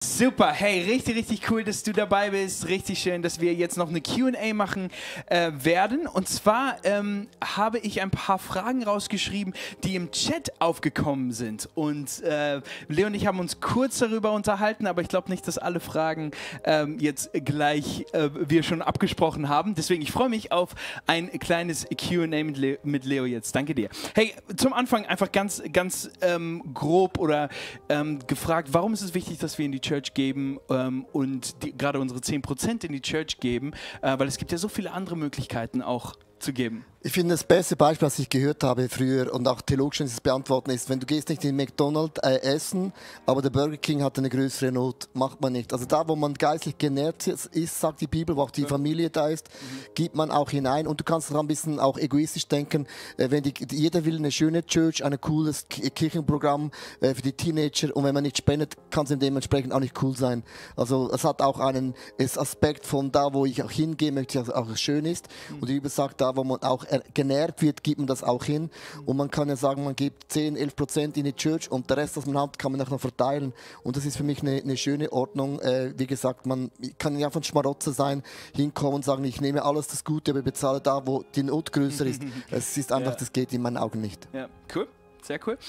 Super, hey, richtig, richtig cool, dass du dabei bist. Richtig schön, dass wir jetzt noch eine Q&A machen werden. Und zwar habe ich ein paar Fragen rausgeschrieben, die im Chat aufgekommen sind. Und Leo und ich haben uns kurz darüber unterhalten, aber ich glaube nicht, dass alle Fragen jetzt gleich wir schon abgesprochen haben. Deswegen, ich freue mich auf ein kleines Q&A mit Leo jetzt. Danke dir. Hey, zum Anfang einfach ganz grob oder gefragt, warum ist es wichtig, dass wir in die Church geben und gerade unsere 10% in die Church geben, weil es gibt ja so viele andere Möglichkeiten auch zu geben. Ich finde, das beste Beispiel, was ich gehört habe früher und auch theologisch dieses Beantworten ist, wenn du gehst nicht in McDonald's essen, aber der Burger King hat eine größere Not, macht man nicht. Also da, wo man geistlich genährt ist, sagt die Bibel, wo auch die Familie da ist, gibt man auch hinein. Und du kannst noch ein bisschen auch egoistisch denken, wenn jeder will eine schöne Church, ein cooles Kirchenprogramm für die Teenager, und wenn man nicht spendet, kann es dementsprechend auch nicht cool sein. Also es hat auch einen Aspekt von da, wo ich auch hingehe, möchte ich auch schön ist. Und die Bibel sagt, da, wo man auch genährt wird, gibt man das auch hin. Und man kann ja sagen, man gibt 10-11% in die Church und der Rest, was man hat, kann man auch noch verteilen. Und das ist für mich eine schöne Ordnung. Wie gesagt, man kann ja von Schmarotzer sein, hinkommen und sagen, ich nehme alles das Gute, aber bezahle da, wo die Not größer ist. Es ist einfach, das geht in meinen Augen nicht. Ja, cool. Sehr cool.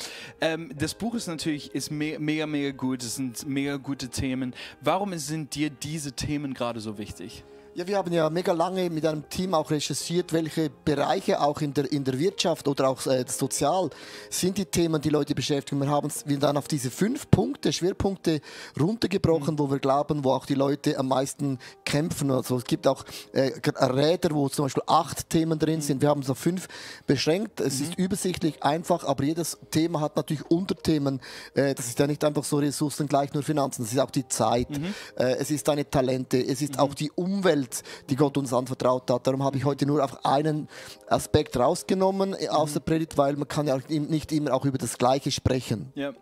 Das Buch ist natürlich mega, mega gut. Es sind mega gute Themen. Warum sind dir diese Themen gerade so wichtig? Ja, wir haben ja mega lange mit einem Team auch recherchiert, welche Bereiche auch in der Wirtschaft oder auch sozial sind die Themen, die Leute beschäftigen. Wir haben dann auf diese 5 Schwerpunkte runtergebrochen, wo wir glauben, wo auch die Leute am meisten kämpfen. Also es gibt auch Räder, wo zum Beispiel 8 Themen drin sind. Wir haben es auf 5 beschränkt. Es ist übersichtlich, einfach, aber jedes Thema hat natürlich Unterthemen. Das ist ja nicht einfach so Ressourcen gleich nur Finanzen. Das ist auch die Zeit. Es ist deine Talente. Es ist auch die Umwelt, die Gott uns anvertraut hat. Darum habe ich heute nur auf einen Aspekt rausgenommen aus der Predigt, weil man kann ja nicht immer auch über das Gleiche sprechen. Ja.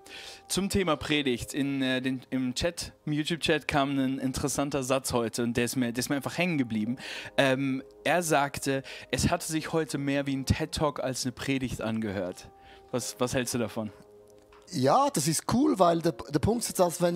Zum Thema Predigt. Im Chat, im YouTube-Chat kam ein interessanter Satz heute und der ist mir einfach hängen geblieben. Er sagte, es hatte sich heute mehr wie ein TED-Talk als eine Predigt angehört. Was hältst du davon? Ja, das ist cool, weil der Punkt ist, dass wenn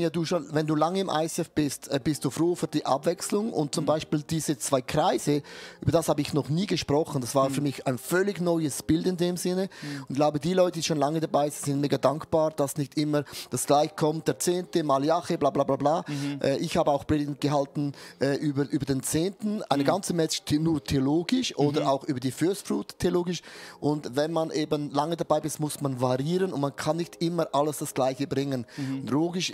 du lange im ICF bist, bist du froh für die Abwechslung, und zum Beispiel diese 2 Kreise, über das habe ich noch nie gesprochen. Das war für mich ein völlig neues Bild in dem Sinne, und ich glaube, die Leute, die schon lange dabei sind, sind mega dankbar, dass nicht immer das gleich kommt, der 10., Malachi, bla bla bla bla. Ich habe auch Predigten gehalten über den 10., eine ganze Message nur theologisch oder auch über die First Fruit theologisch, und wenn man eben lange dabei ist, muss man variieren und man kann nicht immer alles das Gleiche bringen. Logisch,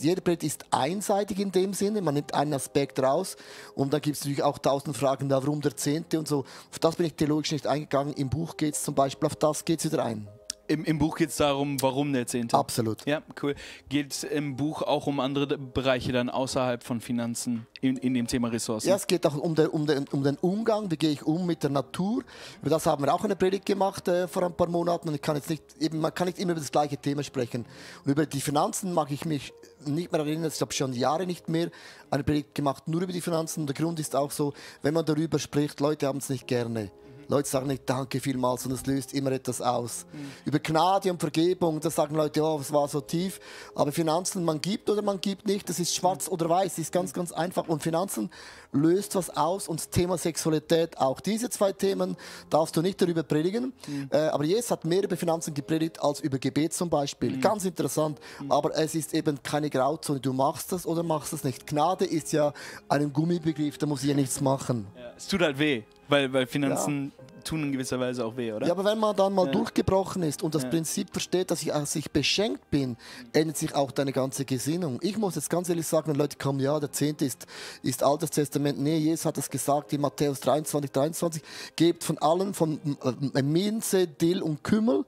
jede Predigt ist einseitig in dem Sinne, man nimmt einen Aspekt raus, und dann gibt es natürlich auch 1000 Fragen, warum der 10. und so. Auf das bin ich theologisch nicht eingegangen. Im Buch geht es zum Beispiel, auf das geht es wieder ein. Im Buch geht es darum, warum der 10. Absolut. Ja, cool. Geht es im Buch auch um andere Bereiche dann außerhalb von Finanzen in dem Thema Ressourcen? Ja, es geht auch um den Umgang, wie gehe ich um mit der Natur. Über das haben wir auch eine Predigt gemacht vor ein paar Monaten, und man kann nicht immer über das gleiche Thema sprechen. Und über die Finanzen mag ich mich nicht mehr erinnern, ich habe schon Jahre nicht mehr eine Predigt gemacht, nur über die Finanzen. Und der Grund ist auch so, wenn man darüber spricht, Leute haben es nicht gerne. Leute sagen nicht danke vielmals, und es löst immer etwas aus. Über Gnade und Vergebung, da sagen Leute, oh, es war so tief. Aber Finanzen, man gibt oder man gibt nicht, das ist schwarz oder weiß, das ist ganz, ganz einfach. Und Finanzen löst was aus, und das Thema Sexualität auch. Diese 2 Themen darfst du nicht darüber predigen. Aber Jesus hat mehr über Finanzen gepredigt als über Gebet zum Beispiel. Ganz interessant. Aber es ist eben keine Grauzone. Du machst das oder machst es nicht. Gnade ist ja ein Gummibegriff, da muss ich ja nichts machen. Ja, es tut halt weh, weil Finanzen tun in gewisser Weise auch weh, oder? Ja, aber wenn man dann mal durchgebrochen ist und das Prinzip versteht, dass ich beschenkt bin, ändert sich auch deine ganze Gesinnung. Ich muss jetzt ganz ehrlich sagen, wenn Leute kommen, ja, der 10. ist Altes Testament. Nee, Jesus hat es gesagt in Matthäus 23, gebt von allen, von Minze, Dill und Kümmel,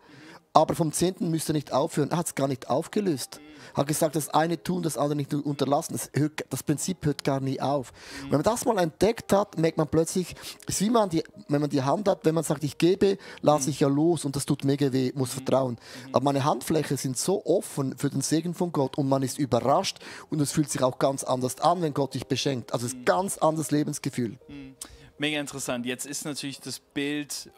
aber vom 10. müsst ihr nicht aufhören. Er hat es gar nicht aufgelöst. Hat gesagt, das eine tun, das andere nicht unterlassen. Das Prinzip hört gar nie auf. Und wenn man das mal entdeckt hat, merkt man plötzlich, es ist wie wenn man die Hand hat, wenn man sagt, ich gebe, lasse ich ja los, und das tut mega weh, muss vertrauen. Aber meine Handflächen sind so offen für den Segen von Gott, und man ist überrascht, und es fühlt sich auch ganz anders an, wenn Gott dich beschenkt. Also es ist ein ganz anderes Lebensgefühl. Mega interessant. Jetzt ist natürlich das Bild,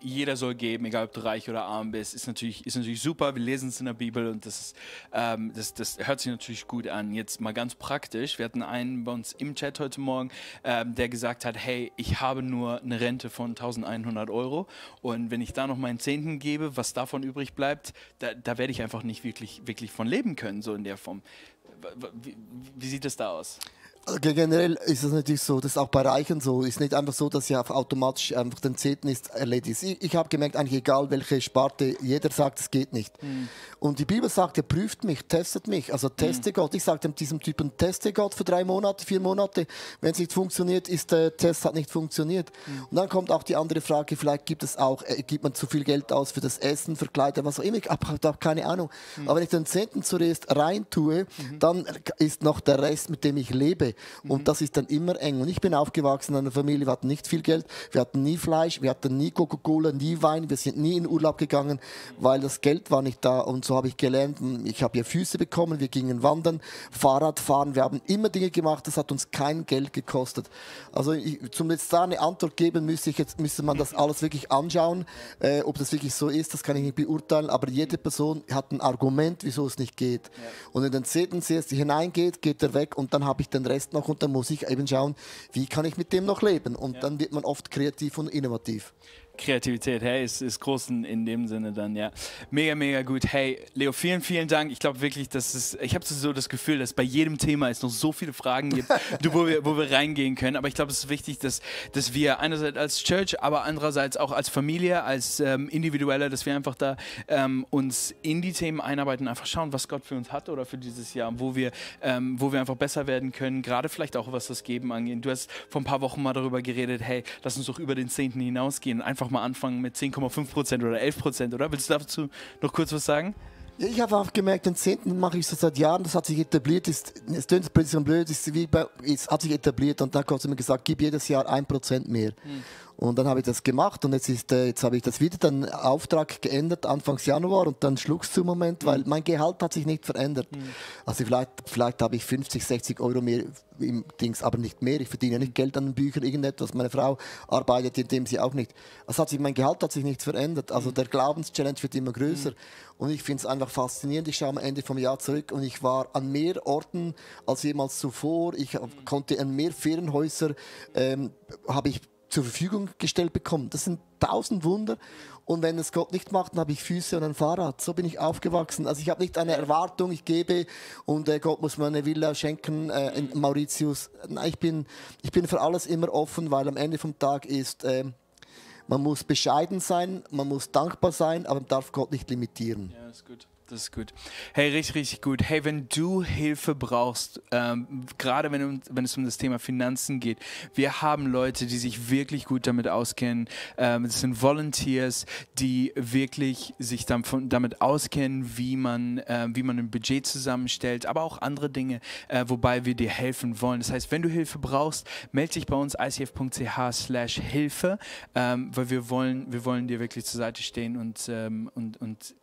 jeder soll geben, egal ob du reich oder arm bist, ist natürlich super. Wir lesen es in der Bibel und das hört sich natürlich gut an. Jetzt mal ganz praktisch. Wir hatten einen bei uns im Chat heute Morgen, der gesagt hat, hey, ich habe nur eine Rente von 1.100 Euro und wenn ich da noch meinen Zehnten gebe, was davon übrig bleibt, da werde ich einfach nicht wirklich von leben können, so in der Form. Wie sieht es da aus? Generell ist es natürlich so, das ist auch bei Reichen so. Ist nicht einfach so, dass ja automatisch einfach den Zehnten ist erledigt. Ich habe gemerkt, eigentlich egal welche Sparte, jeder sagt, es geht nicht. Und die Bibel sagt, er prüft mich, testet mich. Also teste Gott. Ich sage diesem Typen, teste Gott für 3 Monate, 4 Monate. Wenn es nicht funktioniert, ist der Test hat nicht funktioniert. Und dann kommt auch die andere Frage, vielleicht gibt man zu viel Geld aus für das Essen, für Kleider, was auch immer. Ich habe auch keine Ahnung. Aber wenn ich den Zehnten zuerst rein tue, dann ist noch der Rest, mit dem ich lebe. Und das ist dann immer eng. Und ich bin aufgewachsen in einer Familie, wir hatten nicht viel Geld, wir hatten nie Fleisch, wir hatten nie Coca-Cola, nie Wein, wir sind nie in Urlaub gegangen, weil das Geld war nicht da. Und so habe ich gelernt, ich habe ja Füße bekommen, wir gingen wandern, Fahrrad fahren, wir haben immer Dinge gemacht, das hat uns kein Geld gekostet. Also zum jetzt da eine Antwort geben, müsste man das alles wirklich anschauen. Ob das wirklich so ist, das kann ich nicht beurteilen, aber jede Person hat ein Argument, wieso es nicht geht. Ja. Und in den Zehnten zuerst hineingeht, geht er weg und dann habe ich den Rest noch und dann muss ich eben schauen, wie kann ich mit dem noch leben. Und dann wird man oft kreativ und innovativ. Kreativität, hey, ist groß in dem Sinne dann, ja. Mega, mega gut. Hey, Leo, vielen, vielen Dank. Ich glaube wirklich, ich habe so das Gefühl, dass bei jedem Thema es noch so viele Fragen gibt, wo wir reingehen können. Aber ich glaube, es ist wichtig, dass wir einerseits als Church, aber andererseits auch als Familie, als Individuelle, dass wir einfach da uns in die Themen einarbeiten, einfach schauen, was Gott für uns hat oder für dieses Jahr, wo wir einfach besser werden können, gerade vielleicht auch, was das Geben angeht. Du hast vor ein paar Wochen mal darüber geredet, hey, lass uns doch über den 10. hinausgehen, einfach mal anfangen mit 10,5% oder 11%, oder? Willst du dazu noch kurz was sagen? Ja, ich habe auch gemerkt, den 10. mache ich so seit Jahren, das hat sich etabliert, es klingt ein bisschen blöd, es hat sich etabliert und dann hat sie mir gesagt, gib jedes Jahr 1% mehr. Und dann habe ich das gemacht und jetzt habe ich das wieder, den Auftrag geändert, Anfangs Januar und dann schluck's zum Moment, weil mein Gehalt hat sich nicht verändert. Also vielleicht habe ich 50, 60 Euro mehr im Dings, aber nicht mehr. Ich verdiene ja nicht Geld an den Büchern, irgendetwas. Meine Frau arbeitet in dem sie auch nicht. Mein Gehalt hat sich nicht verändert. Also der Glaubenschallenge wird immer größer. Und ich finde es einfach faszinierend. Ich schaue am Ende vom Jahr zurück und ich war an mehr Orten als jemals zuvor. Ich konnte an mehr Ferienhäuser, habe ich zur Verfügung gestellt bekommen. Das sind 1000 Wunder. Und wenn es Gott nicht macht, dann habe ich Füße und ein Fahrrad. So bin ich aufgewachsen. Also ich habe nicht eine Erwartung, ich gebe und Gott muss mir eine Villa schenken in Mauritius. Nein, ich bin für alles immer offen, weil am Ende vom Tag ist, man muss bescheiden sein, man muss dankbar sein, aber man darf Gott nicht limitieren. Ja, ist gut. Das ist gut. Hey, richtig, richtig gut. Hey, wenn du Hilfe brauchst, gerade wenn es um das Thema Finanzen geht, wir haben Leute, die sich wirklich gut damit auskennen. Das sind Volunteers, die wirklich sich damit auskennen, wie man ein Budget zusammenstellt, aber auch andere Dinge, wobei wir dir helfen wollen. Das heißt, wenn du Hilfe brauchst, melde dich bei uns icf.ch/Hilfe, weil wir wollen dir wirklich zur Seite stehen und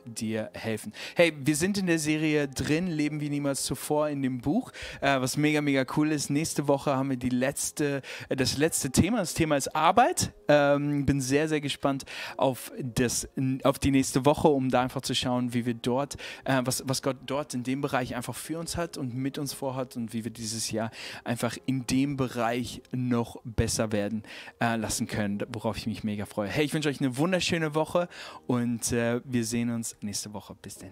dir helfen. Hey, wir sind in der Serie drin, Leben wie niemals zuvor in dem Buch, was mega, mega cool ist. Nächste Woche haben wir das letzte Thema. Das Thema ist Arbeit. Bin sehr, sehr gespannt auf die nächste Woche, um da einfach zu schauen, wie wir dort, was Gott dort in dem Bereich einfach für uns hat und mit uns vorhat und wie wir dieses Jahr einfach in dem Bereich noch besser werden lassen können, worauf ich mich mega freue. Hey, ich wünsche euch eine wunderschöne Woche und wir sehen uns nächste Woche. Bis dann.